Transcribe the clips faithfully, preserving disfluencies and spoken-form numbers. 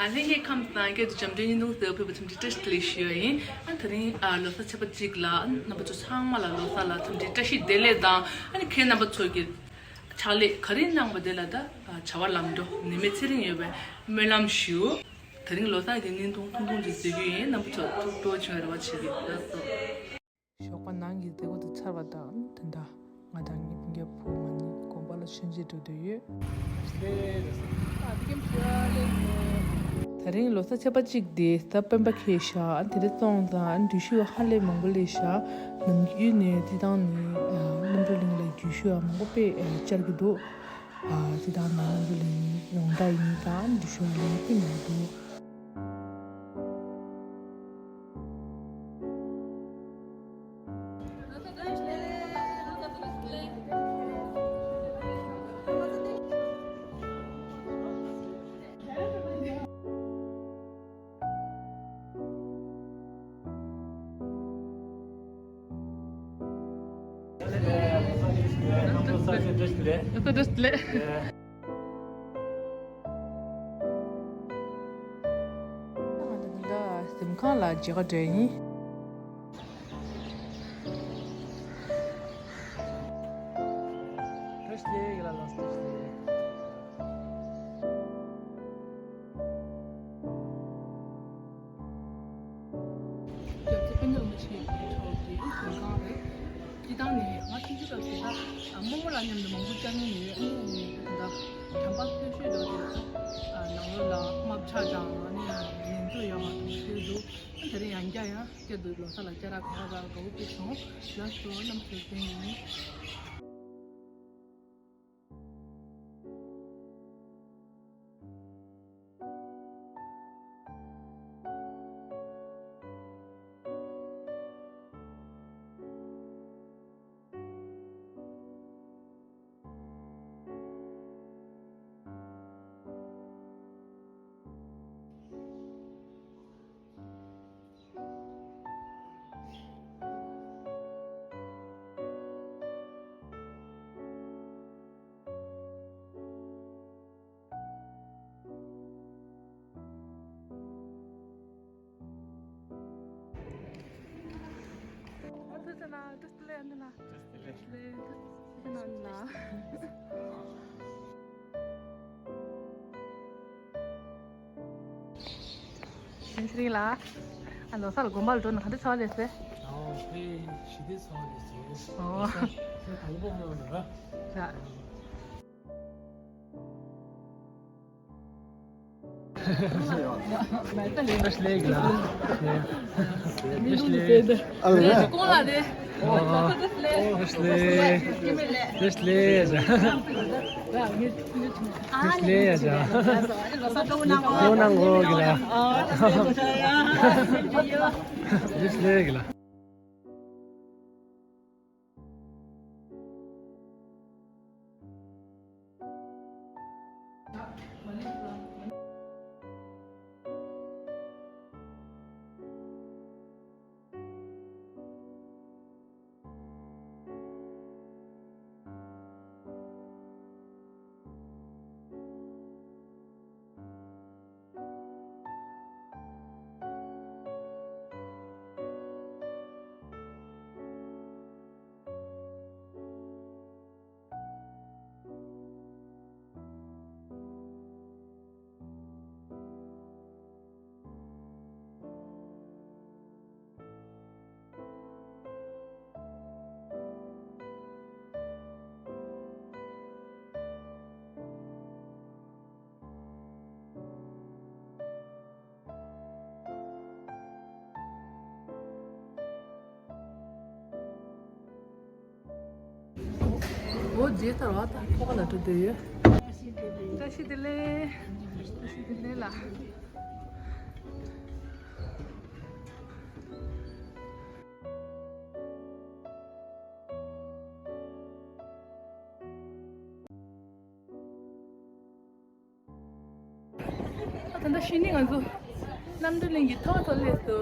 ལྷན་རྒྱས་ཁམས་བཟང་། སྐད་དུ་འཇམ་འདྲའི་བརྙན་ཐུང་གསལ་པོ་ཕེབས་པ་འཚམས་འདྲི་བཀྲ་ཤིས་བདེ་ལེགས་ཞུ་ཡ་ཡིན། ཨ་དེ་རིང་ཨ་ལོ་གསར་ཚེས་པ་གཅིག་ལ་ཨ་རྣམ་པ་ཚོ་ཚང་མ་ལ་ལོ་གསར་ལ་འཚམས་འདྲི་བཀྲ་ཤིས་བདེ་ལེགས་དང་། ཨ་ནི་ཁྱེད་རྣམ་པ་ཚོ་གི་ཕྱག་ལས་ག་རེ་གནང་བ་དེ་ལ་ད་བྱ་བ་ལམ་འགྲོ་ནད་མེད་ཚེ་རིང་ཡོང་བའི་སྨོན་ལམ་ཞུ། དེ་རིང་ལོ་གསར་གྱི་བརྙན་ཐུང་ཐུང་ཐུང་ཅིག་བཟོ་རྒྱུ་ཡིན། རྣམ་པ་ཚོ་ཐུགས་སྤྲོ་བྱུང་བའི་རེ་བ་བྱེད་ཀྱི་ཡོད། ལགས་སོ། ཞོགས་པ་ནང་གི་མཛད་སྒོ་དེ་ཚར་བ་དང་། དེ་འདྲ་ང་དང་ངའི་སྤུན་ཀྱག་བུ་མོ་གཉིས་དགོན་པ་ལ་མཆོད་མཇལ་འགྲོ་འདོད་ཡོད། དེ་རིང་ལོ་གསར་ཚེས་པ་གཅིག་དེ་གཟའ་སྤེན་པ་འཁེལ་ཤག་དེ་རིང་སོང་ཙང་འགྲུལ་བཞུད་ཧ་ལས་མང་པོ་སླེབས་ཤག་ནམ་རྒྱུན་ནས་སྤྱིར་བཏང་ནས་རྣམ་གྲོལ་གླིང་ལ་འགྲུལ་བཞུད་མང་པོ་དཔེ་བཅར་གྱི་འདུག་སྤྱིར་བཏང་ནས་རྣམ་གྲོལ་གླིང་ཡོངས་གྲགས་ཡིན་ཙང་འགྲུལ་བཞུད་ཧ་ལས་དཔེ་མང་པོ་འདུག་གཟིམ་ཁང་ལ་མཇལ་ཁ་འདྲ་ཡིན། བཀྲ་ཤིས་བདེ་ལེགས། རྒྱལ་སྲས་དཔལ་ལྡན་རིན་པོ་ཆེའི་མཆོག་གི་གཟིམ་ཁང་རེད། སྤྱིར་བཏང་ནས་ང་ཆུང་ཆུང་སྐབས་སུ་ད་རྨོ་མོ་ལགས་མཉམ་དུ་མང་པོ་བཅར་མྱོང་ཡོད། ཨ་ནི་ད་དྲན་པ་སོས་ཤོས་འདྲ་བོ་དེ་ད་ནང་ལོགས་ལ་དམར་ཆ་དང་ཨ་ནི་ཉིན་ཚོད་ཡོད་མ་གཏོགས་ཤེས་འདུག་དེ་རིང་ཡང་བསྐྱར་ཡང་བསྐྱར་དུ་ལོ་གསར་ལ་བཅར་རག་གོ་བ་དགའ་པོ་སྐྱེས་སོང་། ལགས་སོ། རྣམ་པ་ཚོ་བརྟན་ཡིན། བཀྲ་ཤིས་བདེ་ལེགས། ཨ་ལོ་གསར་ལ་དགོན་པ་ལ་འགྲོ་ན་ག་འདྲ་ཚོར་བ་སླེབས་སོང་། ཨོ་དཔེ་ཞི་བདེ་ཚོར་བ་སླེབས་སོང་། ཨོ། ལོ་གསར་དང་པོ་སྨོན་ལ་ར། ར། བཀྲ་ཤིས་བདེ་ལེགས། བཀྲ་ཤིས་བདེ་ལེགས། བཀྲ་ཤིས་བདེ་ལེགས། བཀྲ་ཤིས་བདེ་ལེགས། བཀྲ་ཤིས་བདེ་ལེགས། འོ་རྗེས་ལྟར་བ་དང་ཁོ་ག་ལ་འགྲོ་འདོད་ཡོད། བཀྲ་ཤིས་བདེ་ལེགས། བཀྲ་ཤིས་བདེ་ལེགས་ལ། ད་ལྟ་གཞི་ནས་ང་ཚོ་རྣམ་གྲོལ་གླིང་གི་ཐོག་ཏུ་སླེབས་སོང་།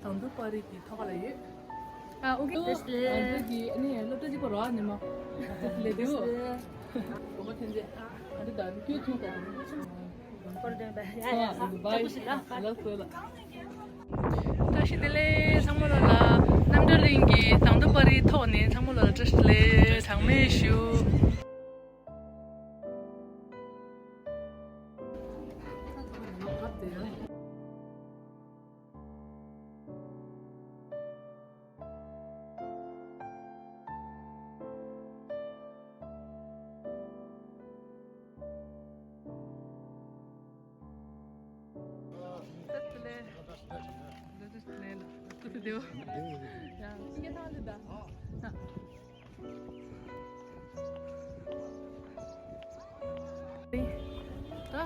དང་དུ་པར་རིས་ཀྱི་ཐོག་ལ་ཡོད། ཨ་ཨོ་ཁེ། ང་ཚོ་གི་ཨ་ནི་སློབ་གྲྭ་གཅིག་པ་རོ་ཨ་ནི་མ། ལས་དེའོ། གོ་མ་ཐེན་ཙེ། ཨ་འདི་དང་ཁྱོད་ཐུང་དང་། བཀྲ་ཤིས་བདེ་ལེགས་ཚང་མ་ལོ་ལ། རྣམ་གྲོལ་གླིང་གི་དང་དུ་པར་རིས་ཐོག་ནས་ཚང་མ་ལོ་ལ་བཀྲ་ཤིས་བདེ་ལེགས་གྲངས་མེད་ཞུ། ད་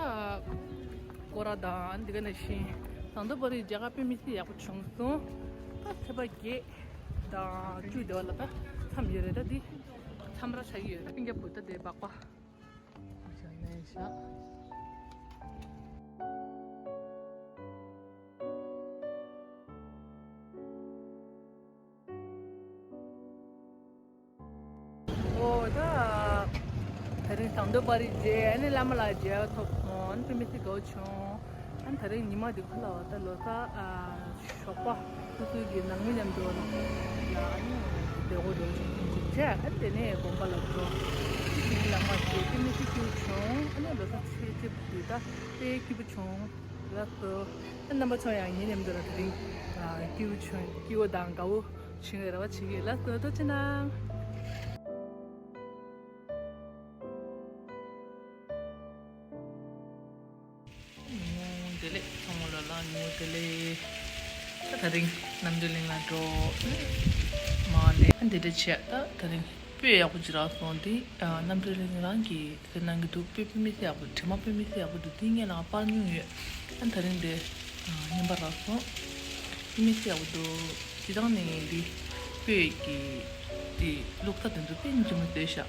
སྐོར་ར་དང་འདི་ག་ནང་བཞིན་དང་དུ་པར་རིས་མཇལ་ཁ་དཔེ་མི་སྲིད་ཡག་པོ་བྱུང་སོང་། ད་ཚེས་པ་བརྒྱད་དང་བཅུ་དེ་བ་ལ་ད་མཚམས་ཡོད་རེད། ད་འདི་མཚམས་ར་ཆགས་ཀྱི་ཡོད་རེད། སྤུན་ཀྱག་བུ་ད་དེ་སྦག་པ་བཞག་ནས་བཞག་ཨོ་ད། དེ་རིང་དང་དུ་པར་རིས་མཇལ། ཨ་ནི་བླ་མ་ལགས་མཇལ་ཐུབ་སོང་། ཨ་ནི་དཔེ་མི་སྲིད་དགའ་བོ་བྱུང་། ཨ་ནི་དེ་རིང་ཉི་མ་འདི་ཁོ་ལ་བ་ད་ལོ་གསར་ཨ་ཞོགས་པ་སོ་སོའི་གི་ནང་མི་མཉམ་དུ་ལ་ཨ་ནི་བདེ་བོ་འགྲོ་བྱུང་བྱས། ཨ་ནི་དེ་ནས་དགོན་པ་ལ་འགྲོ། དེ་ནས་བླ་མ་མཇལ། དཔེ་མི་སྲིད་སྐྱིད་པོ་བྱུང་། ཨ་ནི་ལོ་གསར་ཚེས་གཅིག་འདི་ད་དཔེ་སྐྱིད་པོ་བྱུང་། ལགས་སོ། རྣམ་པ་ཚོ་ཡང་ངའི་མཉམ་དུ་ལ་དེ་རིང་སྐྱིད་པོ་བྱུང་། སྐྱིད་པོ་དང་དགའ་བོ་བྱུང་བའི་རེ་བ་བྱེད་ཀྱི་ཡོད། ལགས་སོ། ཐུགས་རྗེ་གནང་། ཉིན་མོ་བདེ་ལེགས། ཚང་མ་ལ་ལ་ཉིན་མོ་བདེ་ལེགས། ད་དེ་རིང་རྣམ་གྲོལ་གླིང་ལ་འགྲོ། མ་ནས་འདི་འདྲ་བྱས། ད་དེ་རིང་དཔེ་ཡག་པོ་ཅིག་རག་སོང་། འདི་རྣམ་གྲོལ་གླིང་རང་གི་ཟེར་གནང་གི་འདུག་དཔེ་དཔེ་མི་སྲིད་ཡག་པོ། དྲི་མ་དཔེ་མི་སྲིད་ཡག་པོ་འདུག་འདི་སྔོན་ལ་ང་པར་མྱོང་ཡོད། ཨ་ད་རིང་འདི་རྙིང་པ་རག་སོང་། དཔེ་མི་སྲིད་ཡག་པོ་འདུག་སྤྱིར་བཏང་ནས་འདི་དཔེ་གི་འདི་ལུགས་ལྟ་དེ་ཚོ་དཔེ་ཉིན་རྗེ་མོ་བཟོས་ཤག་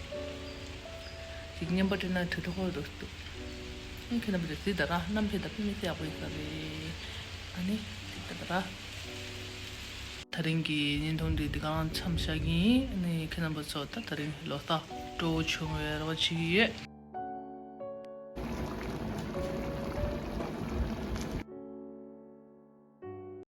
ཅིག་རྙིང་པ་སྤྲད་ན་དྲོད་དྲོད་ཁོ་རུ་འདུག་ཨ་ཁྱེད་རྣམ་པ་ཚོ་གཟིགས་དང་ར། གནམ་ཕེབས་དང་དཔེ་མི་སྲིད་ཡག་པོ་ཡིན་ས་རེད། ཨ་ནི་གཟིགས་དང་ར། དེ་རིང་གི་བརྙན་ཐུང་འདི་འདི་ག་རང་མཚམས་བཞག་གི་ཡིན། ཨ་ནི་ཁྱེད་རྣམ་པ་ཚོ་ད་དེ་རིང་ལོ་གསར་སྤྲོ་བོ་བྱུང་བའི་རེ་བ་བྱེད་ཀྱི་ཡོད།